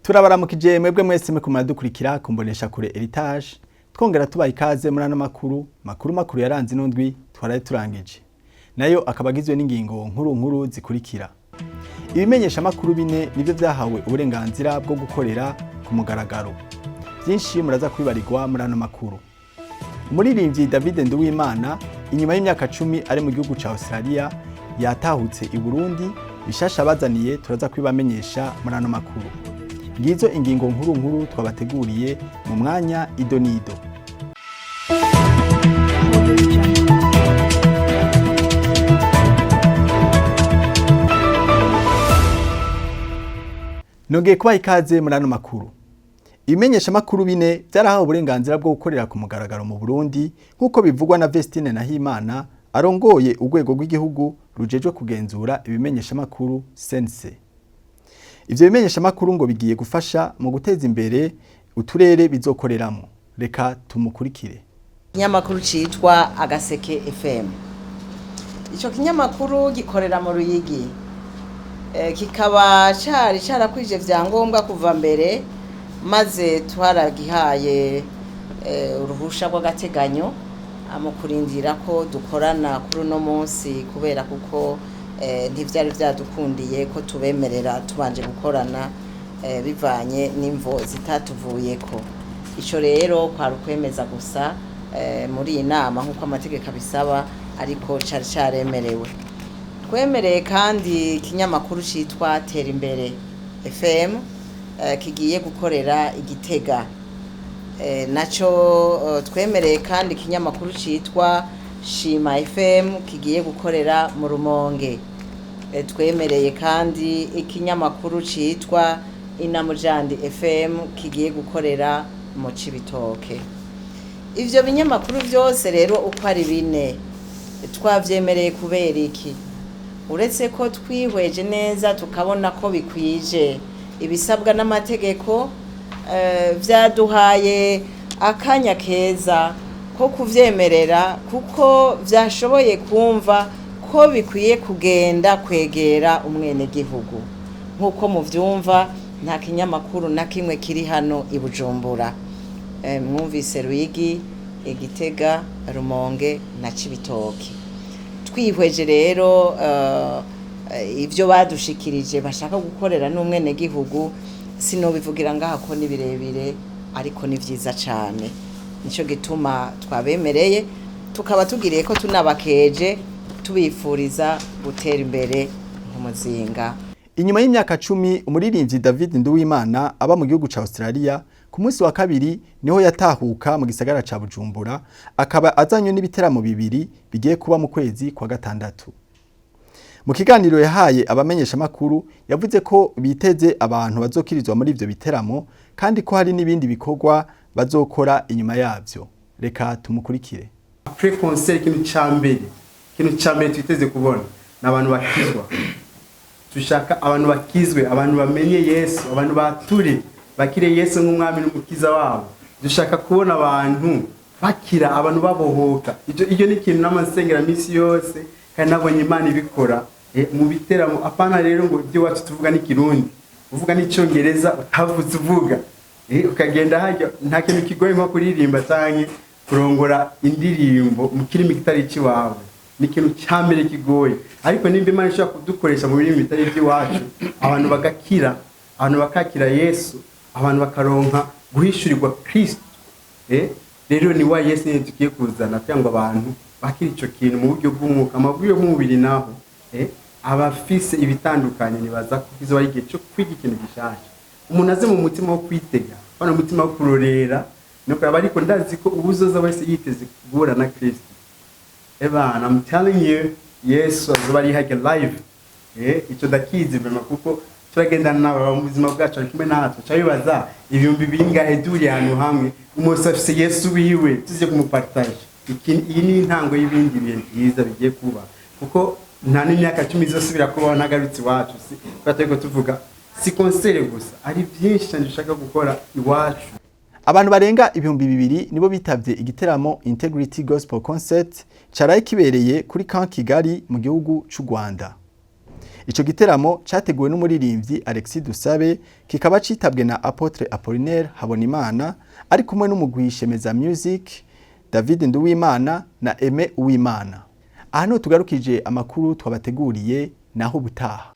Turabaramukije mwebwe mwese mwe kumara kumbonesha kure Heritage, twongera tubaha ikaze muri ano makuru makuru makuru yaranze ino ndwi twaraye turangije, nayo akaba agizwe n'ingingo nkuru nkuru zikurikira: ibimenyesha makuru bine nivyo vyahawe uburenganzira bwo gukorera ku mugaragaro. Byinshi muraza kwibarirwa muri ano makuru. Umuririmbyi David Nduwimana, inyuma y'imyaka 10 ari mu gihugu ca Australia, yatahutse i Burundi. Bishasha bazaniye turaza kwibamenyesha muri ano makuru. Ngizo ingingo nkuru nkuru twabateguriye mu mwanya idonido. Nongeye kubaha ikaze muri ano makuru. Ibimenyesha makuru bine byarahawe uburenganzira bwo gukorera ku mugaragaro mu Burundi, nk'uko bivugwa na Vestine Nahimana arongoye urwego rw'igihugu rujejwe kugenzura ibimenyesha makuru CNC. Ivyo bimenyesha makuru ngo bigiye gufasha mu guteza imbere uturere bizokoreramo. Reka tumukurikire. Ikinyamakuru citwa Agaseke FM, ico kinyamakuru gikorera mu Ruyigi, kikaba cari carakwije vyangombwa kuva mbere, maze twaragihaye uruhusha rw'agateganyo mu kurindira ko dukorana kuri uno munsi, kubera kuko ntivyari vyadukundiye ko tubemerera tubanje gukorana bivanye n'imvo zitatuvuyeko. Ico rero kwari ukwemeza gusa muri iyi nama nk'uko amategeko abisaba, ariko cari caremerewe. Twemereye kandi ikinyamakuru citwa Tera Imbere FM kigiye gukorera Igitega. Naco twemereye kandi ikinyamakuru citwa Shima FM kigiye gukorera mu Rumonge. Twemereye kandi ikinyamakuru citwa Inamujandi FM kigiye gukorera mu Cibitoke. Ivyo binyamakuru vyose rero uko ari bine twavyemereye kubera iki? Uretse ko twihweje neza tukabona ko bikwije ibisabwa n'amategeko, vyaduhaye akanya keza ko kuvyemerera, kuko vyashoboye kumva ko bikwiye kugenda kwegera umwenegihugu. Nk'uko muvyumva, nta kinyamakuru na kimwe kiri hano i Bujumbura. Mwumvise Ruyigi, Igitega, Rumonge na Cibitoke. Twihweje rero ivyo badushikirije bashaka gukorera n'umwenegihugu, sinobivugira ngaha ko ni birebire, ariko ni vyiza cane. Nico gituma twabemereye, tukaba tugiriye ko tunabakeje, tubifuriza gutera imbere nk'umuzinga. Inyuma y'imyaka 10, umuririmbyi David Nduwimana aba mu gihugu ca Australia, ku munsi wa kabiri niho yatahuka mu gisagara ca Bujumbura, akaba azanywe n'ibiteramo bibiri bigiye kuba mu kwezi kwa gatandatu. Mu kiganiro yahaye abamenyesha makuru, yavuze ko biteze abantu bazokirizwa muri ivyo biteramo, kandi ko hari n'ibindi bikorwa bazokora inyuma yavyo. Reka tumukurikire. Après concert, ikintu ca mbere twiteze kubona ni abantu bakizwa. Dushaka abantu bakizwe, abantu bamenye Yesu, abantu bature bakire Yesu nk'umwami n'umukiza wabo. Dushaka kubona abantu bakira, abantu babohoka. Ibyo ni ikintu n'amasengera minsi yose, kandi nabonye Imana ibikora mu biteramo. Apana rero ngo ibyo iwacu tuvuga n'ikirundi, uvuga n'icyongereza utavuze uvuga, ukagenda hajya. Nta kintu kigoye nko kuririmba canke kurongora indirimbo mu kirimi kitari icy'iwawe, ni ikintu cya mbere kigoye. Ariko nimba Imana ishobora kudukoresha mu birimi bitari iby'iwacu, abantu bagakira, abantu bakakira Yesu, abantu bakaronka guhishurirwa Kristo, rero ni wa Yesu nyine tugiye kuzana kugira ngo abantu bakire ico kintu mu buryo bw'umwuka, mu buryo bw'umubiri naho abafise ibitandukanye. Nibaza ko kizoba ari igihe cyo kwiga ikintu gishasha, umuntu aze mu mutima wo kwitega, bano mutima wo kurorera no kuraba. Ariko ndazi ko uwuzoza wese yiteze guhura na Kristo, ebana, I'm telling you, Yesu azoba ari hajya live. Ico ndakizi vraiment, kuko turagendana nawe mu buzima bwacu, ari kumwe natwe. Cabibaza ibihumbi bingahe duri ahantu hamwe, umuntu afise Yesu wiwe, tuze kumupartage. Iyi ni intango y'ibindi bihe byiza bigiye kuba, kuko nta n'imyaka 10 izosubira kubaho ntagarutse iwacu. Si kubera turiko tuvuga si concert gusa, ari byinshi cyane dushaka gukora iwacu. Abantu barenga 2000 nibo bitavye igiteramo Integrity Gospel Concert caraye kibereye kuri Camp Kigali mu gihugu c'u Rwanda. Ico giteramo categuwe n'umuririmbyi Alexis Dusabe, kikaba citabwe na Apôtre Apollinaire Habonimana ari kumwe n'umugwi Shemeza Music, David Nduwimana na Aime Uwimana. Aha niho tugarukije amakuru twabateguriye, naho ubutaha.